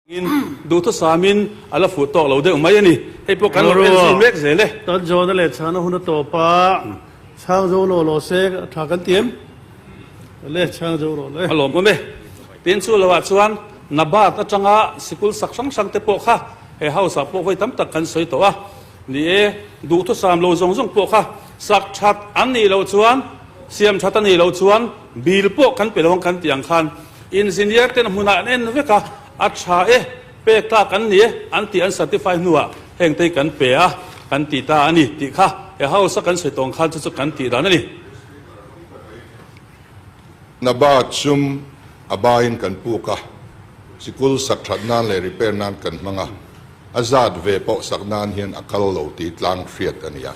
In duhthusamin a la fuh tawk lo deuh mai a ni. Hei pawh kan lo en zui mek zel e. Tan zawhna leh chhana hun a tawp a, chhang zo law law se tha kan ti em? Le chhang zo rawh le. A lawmawm e. Tin chu loah chuan Nabat atanga sikul sak hrang hrang te pawh kha he house ah pawh vawi tam tak kan sawi tawh a. Ni e, duhthusam lo zawng zawng pawh kha sak that an nih loh chuan, siam that a nih loh chuan bill pawh kan pe lo ang kan tih ang khan Engineer ten hmunah an en vek a, a tha e, pek tlak an ni e an tih an certify hnuah heng te hi kan pe a, kan ti ta a ni tih kha he house a kan sawi tawng khan chu chu kan tih dan a ni. Nabat sum a baiin kan puk a, sikul sak that nan leh repair nan kan hmang a, a zat ve pawh sak nan hian a kal lo tih tlang hriat a ni a.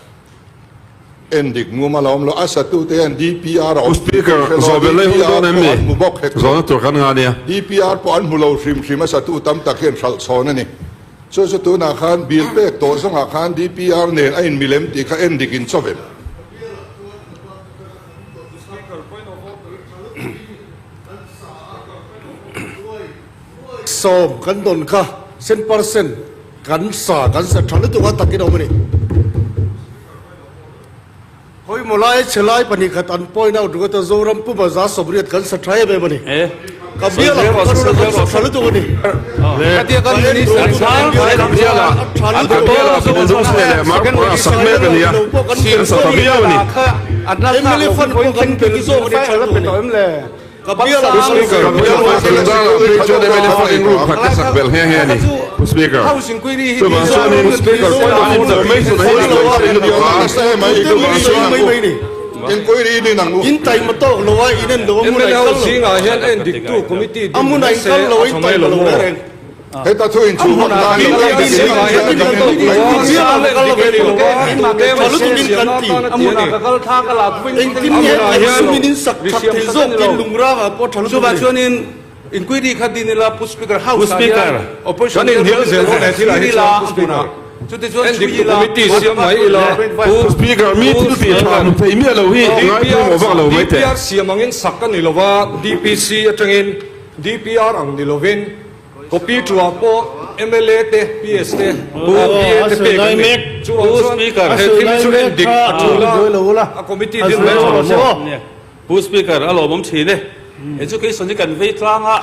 En dik ngum a la awm lo, a satute hian DPR a awm tih Speaker, hre lo, Zawhbel lei hun DPR dawn em pawh ni? an hmu bawk hek lo. Zawhna tur kan ngah nia. DPR pawh an hmu lo hrim hrim, a satu tam tak hian hralh chhawn a ni. Chu chu tunah khan bill pek tawh zawngah khan DPR nen a inmilem tih kha en dik in chawp em? Sawm kan dawn kha cent percent kan sa kan sa tha lutuk a takin a awm a ni. Khawimaw lai chhelai 2 khat an point out ringawt a Zoram puma 180 kan sa tha em em a ni. Ka bial ah pawh kan kan sa tha lutuk a ni. MLA fund pawh kan pel zawk a ni tha lutuk a ni. Ka bial ah Speaker, chuan MLA funding room khat ka sak belh nghe nghe a ni. Pu Speaker, chuvang chuanin Speaker point of information a hi dik lo thin lutuk a, chuvang chuan In taima tawk lo a, in en lo a, hmun a in kal lo. A hmun a in kal lo a, in taima lo reng reng. Heta thu in chhung hawk nan lo kan ti Kan inhnial zel dawn he thilah hi chuan Pu Speaker. Committee siam mai ila Pu Speaker mi thil tih tha hmu thei miah lo hi ngai pawimawh vak lo mai teh. DPR siam angin sak a ni lova DPC atangin DPR ang ni lovin Copy ṭuah pawh mla te, PS te, PA te pek an ni. Chuvang chuan he thil hi chu en dik a ṭul a, a committee din mai ṭha lo maw? Pu Speaker, a lawmawm ṭhin e. Education hi kan vei tlang a,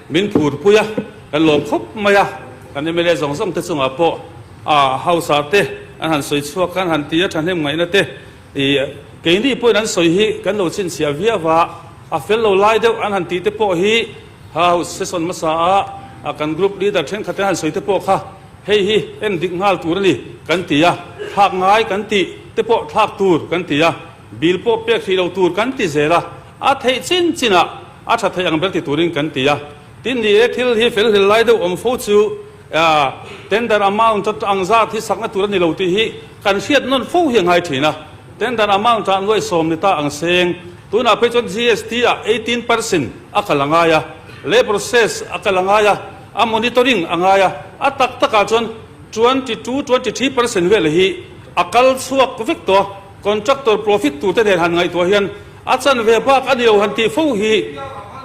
min phurpui a, kan lawm khawp mai a. Kan mla zawng zawng te chungah pawh a House ah te an han sawi chhuak a, an han ti a, ṭhahnem ngaihna te keini pawhin an sawi hi kan lo chhinchhiah viau a, a fel lo lai deuh an han tih te pawh hi House session hmasa a kan group leader thenkhat te han sawi te pawh kha hei hi en dik nghal tur a ni kan ti a, thlak ngai kan tih te pawh thlak tur kan ti a, bill pawh pek hrih lo tur kan ti zel a, a theih chin chin ah a tha theih ang ber ti turin kan ti a. Tin ni e thil hi fel hlel lai deuh awm fo chu tender amount ang zat hi sakna tur a ni lo tih hi kan hriat nawn fo hi a ngai thin a, tender amount ah nuai sawm ni ta ang seng. Tunah phei chuan GST ah 18% a kal a ngai a, labour cess a kal a ngai a, a monitoring a ngai a, a tak takah chuan 22, 23% vel hi a kal chhuak vek tawh a, contractor profit tur te nen han ngaihtuah hian a chanve bak a ni lo han tih fo hi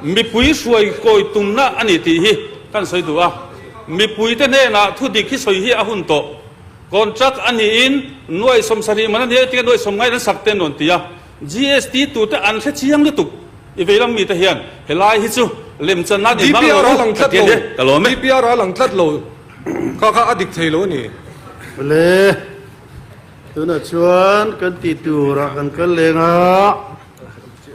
mipui hruai kawi tumna a ni tih hi kan sawi duh a, mipui te hnenah thu dik hi sawi hi a hun tawh. Contract a niin nuai 70 man a nia tia nuai sawm ngaiin an sak te an rawn ti a. GST tute an hre chiang lutuk i veilam mite hian helai hi chu lemchan nan in hmang DPR lo a lang ka tlat ti a lo. nia, ka lawm e. DPR a lang tlat lo. Kha kha a dik thei lo a ni. Awle, tunah chuan kan tih turah kan kal leng a.